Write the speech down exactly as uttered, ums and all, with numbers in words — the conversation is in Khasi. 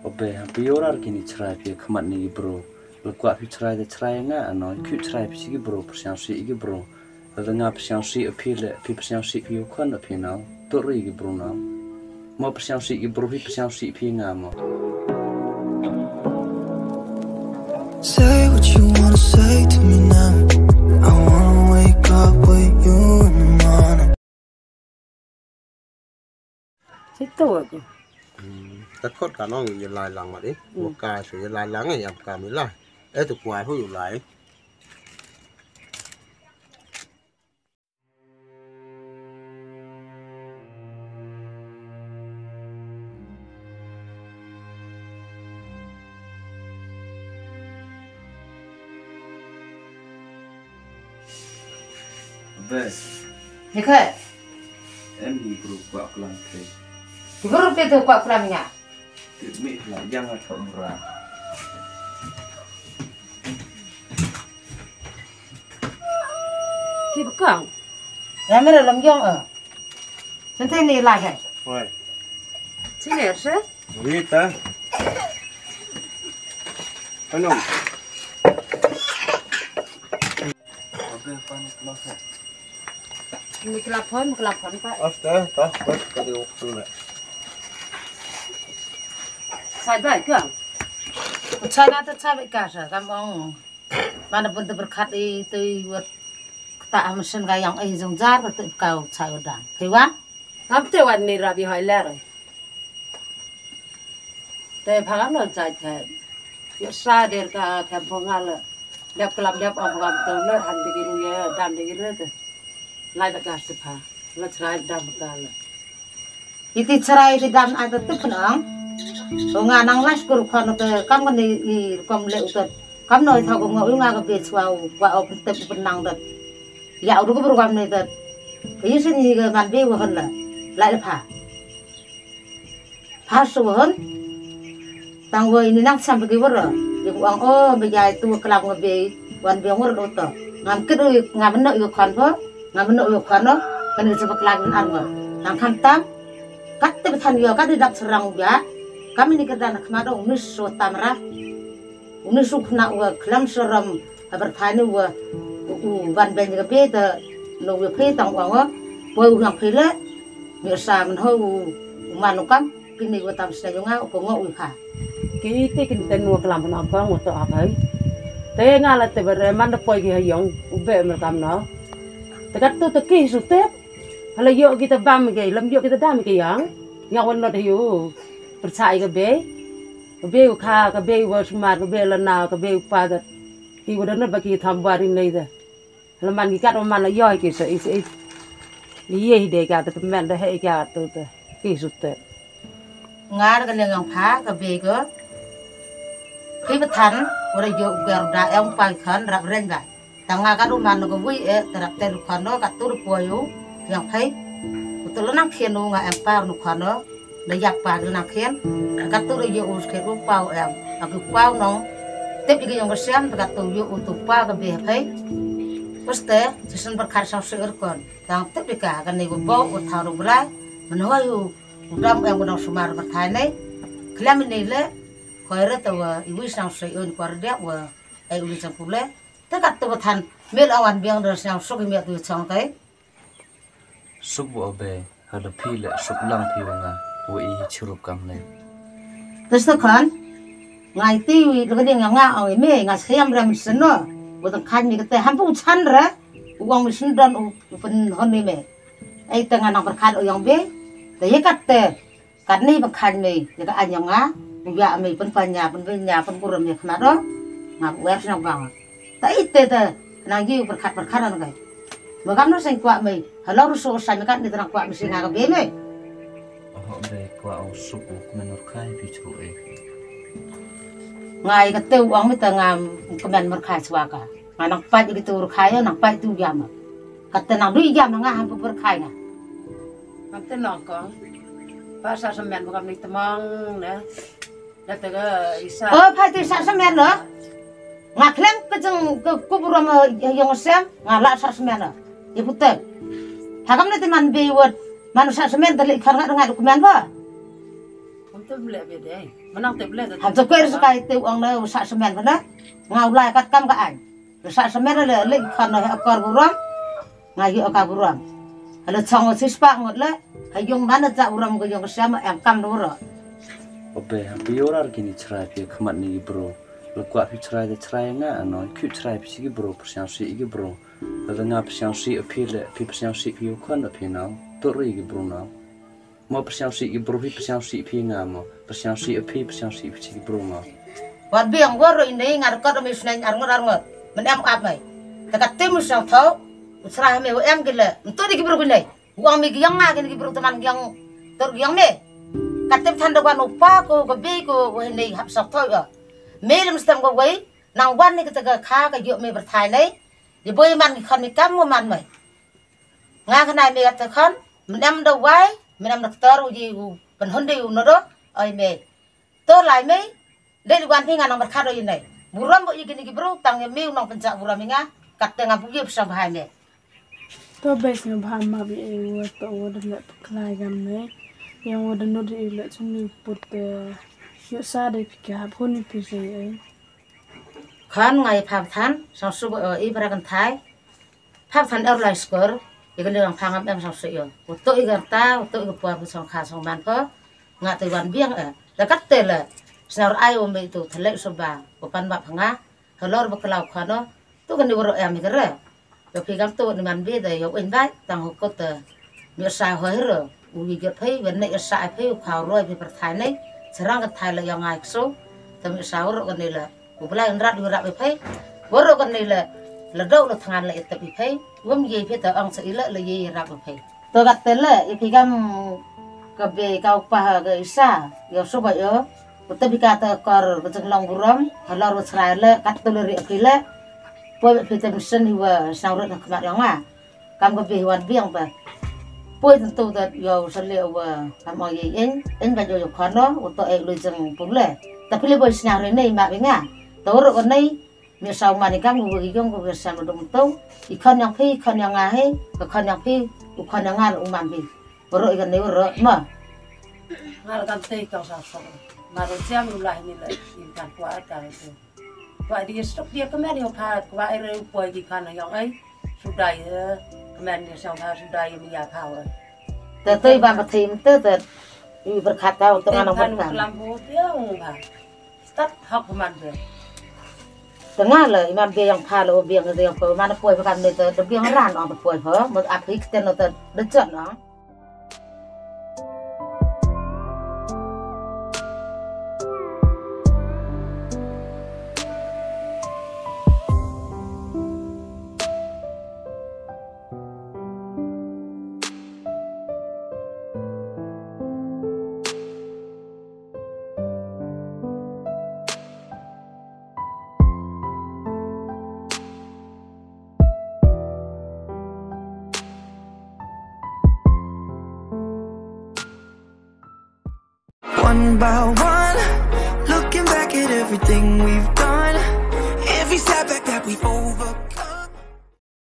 Obe, ha phi ïoh rar kini chrai phi khmat ni ki bro. La kwah phi chrai da chrai nga, ano, kyu chrai phi ki bro, pyrshang shi ki bro. Lada nga pyrshang shi phi le, phi pyrshang shi phi u khon phi nau. Tur ri ki bro nau. Mo pyrshang shi ki bro, phi pyrshang shi phi nga mo. Say what you wanna say to me now. I wanna wake up with you in the morning. Sito aku. Takot ka nong ye lai lang ma di. Ka su ye lai lang ye ka mi lai. Eh tu kuai hu ye lai. Bes. Ni khe. Em hi bro kwah klam khe. Ki bro te tu kwah klam nya. Ki mi la yang a thok mura. Ki bekang. Ya mera lam yong a. Sente ni la khe. Oi. Sini se. Ni ta. Ano. Ni kelap hon, kelap hon, Pak. Asta, ta, bas, ka dei waktu le. Sai bai ka. Sai na ta sai bai ka sa, kam ong. Mana pun te berkat i tu wat kata am sen ka yang ai jong jar, tu kau sai udah. Kau wan? Ngam te wan ni rabi hoi ler. Te phagam lal chai the. Yo sa der ka ka phonga le. Dep kelam dep am phagam tu le han de giru ye dam de giru te. Lai da ka se pha. Le chrai dam ka le. Iti chrai ti dam ai te tu phnang. Phonga nang las kur khon te kam kan i kom le utot. Kam noi tha ko ngo nga ka be chwa wa op te phnang dat. Ya u ko program ne dat. Ke yi sen yi ga man be wa hon la. Lai le pha. Pha su wa hon. Tang wa ini nang sam ke wa ra. Ye ku ang o be jai tu wa klam nga be. Wan be ngor do to. Ngam kit u ngam no yu khon pho. Ngam no yu khon no. Kan ni sa ba klam ar nga. Tang kham tam. Kat te than yo kat di dak serang ya. Kami ni kedan khma do unis so tam ra. Uni suk na wa klam soram habar thani wa u ban ben ga pe ta no wa pe tang wa ngo. Poi u yang pe le. Ni sa men ho u man u kam kini wa tam sna yunga u ko ngo u kha. Ki te kin ten wa klam na ko ngo to abai. Te nga la te bare man da poi ki ha yong u be mer kam no. Te kat tu te ki su te. Hala yo ki ta bam ki lam yo ki ta dam ki yang. Nga wa no te yu. Percaya ka be. Ka be u kha, ka be u wa sumar, ka be la na, ka be u pa da. Ki wa da na ba ki tham ba ri nei da. La man ki kat wa man la yoi ki sa i sa i. Ni ye hi de ka ta men da he ka tu ta. Ki su te. Ngar ka leng yang pha, ka be ko. Ki ba than, wa da yo u gar da em pa khan rap ren da. Tang nga ka du man no ka vui e, te rap te nu khano ka tur po yu yang phai. Ku tu lo nang khien nu nga em pa nu khano. Na yak pa nu nang khien. Ka tur yu u khien u pau em. Aku pau nong. Tip yu yong ka siam ka tu yu u tu pa ka be phai. Uste, jason bar khar sang se er kon. Tang tip yu ka ka ni u bo u thau ru brai. Men hoi u u dam em u nong sumar bar thai nei. Klam ni le. Khoi re ta wa i vui sang se un kwar dia wa. Ai u ni chang pule. Te kat tu ba than, mel awan biang da sñiaw suk i miat tu chong kai. Suk bu obe, ha da phi le suk lang phi wa nga, wa i chirup kam le. Te sa khan, ngai ti wi lo ka ding nga ong i me, nga siam rem seno, wa tang khan mi kate, ham pu chan re, u ong mi sendon u, u pen hon i me. Ai te nga nang perkhat u yong be, te ye kat te, Katni ba khain mei, ïa ka aiñ jong nga, u ïa mei pynpanya, pynpanya, pynkurum ïa khmat o, nga wer shnong bang. Ta ite te, nang ïa u pyrkhat pyrkhat nang kai. Ma kam no seng kwah mei, halor u suk u saiñ katni te nang kwah mei seng nga ka bei mei. Oho bei kwah u suk u kmen u rkhai phi chru e. Nga ïa kate u ong mei te nga kmen myrkhai swa ka. Nga nang pait ïa kate u rkhai ïa, nang pait tu ïa ma. Kate nang du ïa ma nga ham pu pyrkhai nga. Ngam te nong kong. Pa sa semen ba kam ni temong ne. Da te ga isa. Oh, pa te sa semen no. Nga khlem ke jeng ke kubur ma yong sem, nga la sa semen no. Ye pute. Ha kam ne te man be wot. Man sa semen te le khar nga nga dokumen ba. Te ble be dei. Manang te ble de. Ham te kwer sa kai te ong na u sah semen bana. Nga u lai kat kam ka ai. U sah semen le le khon no he akor burom. Nga yu ka burom. Halo chong sis pa ngot le. Ha yung mana ja uram ko yung siam em kam doro. Obe, ha pi yorar kini chrai pi khmat ni bro. Le kwah pi chrai de chrai nga ano. Kyu chrai pi si ki bro, persiang si ki bro. Le nga persiang si pi le, pi persiang si pi u khon pi nau. Tori ki bro nau. Mo persiang si ki bro pi persiang si pi nga mo. Persiang si pi persiang si pi si ki bro mo. Wat biang waro ine nga rekot ami sneng arngot arngot. Men em ap mai. Te kat tim siang thau. U chrai me wa em ki le. Mtu di ki bro ki nei. Wang mi giang nga kini ki bru teman giang tur giang me. Katim than da wan u pa ko ka bi ko wei nei hap sak thoi ga. Me lem stem ko wei nang wan ni kita ka kha ka yu me berthai nei. Ye boi man ki khon mi kam mo man mai. Nga khnai me kat khon, menem da wai, menem da ktor u ji u penhun di u nodo, oi me. To lai me, dei li wan phi nga nang berkhat oi nei. Buram bo ye kini ki bru, tang ye me u nang penchak buram nga, kat te nga pu ye pesang bahai me. To bes nga bha ma bi e wa to wa da leh pklai gam ne. Yang wa da nud i leh chung ni put, eh, yo sa de pi ka hap hun ni pi se e. Khan nga i pham than, sang su ba, eh, i pra kan thai. Pham than er lai skor, i ka liang phang am em sang su yo. U to i garta, u to i ka pua pu sang kha sang man pho. Nga te wan biang e. Da kat te le. Snar ai u me tu thalek su ba. U pan ba phanga. Halor ba klau khano. Tu kan ni waro em i kare. Yo phi gam tu ni man bi da yo in bai. Tang hu kot te. Mi sa ho hiro. U yi jot phai. Wen ne sa ai phai. U khau roi phi perthai ne. Serang ka thai le yo ngai kso. Te mi sa waro kan ni le. U blai nrat u rap i phai. Waro kan ni le. Le do le thangan le i tep i phai. Wam ye phi te ong sa i le le ye rap i phai. To kat te le, i phi gam ka be ka u pa ha ka isa, yo su ba yo. U te bi ka te kor ka jeng long burom, halor u srai le, kat te le ri phi le. Poi be phi te mesen hi wa sang rut na khmat yong a. Kam ka be hi wan biang ba. Poi tentu te yo sa le wa kam o ye eng, eng ba yo yo khano, u to e lu jeng pung le. Ta phi le boi snya re nei ma bi nga. To ro ko nei, Mi sa u man i kam u gi yong u gi sam dum tu. I khon yang phi, i khon yang nga he, ka khon yang phi, u khon yang nga u man phi. Ro i kan ne ro ma. Ngal kan te ka sa so. Ma ro siam u lah ni le i kan kwa ka tu. Kwa di stok dia kemen yo pha kwa i re u poi di kan yang ai. Sudai he kemen ni sa pha sudai mi ya pha wa. Te te ba ba thim te te. I berkhat ka u tu ngana berkhat. Kelam bu dia u ba. Start hok man be. Tengah le iman be yang pha le o be yang de yang pha man poi pha kan ne te de be yang ran ong poi pha mo ap hik ten no te de chot no. One by one, looking back at everything we've done, every setback that we've overcome.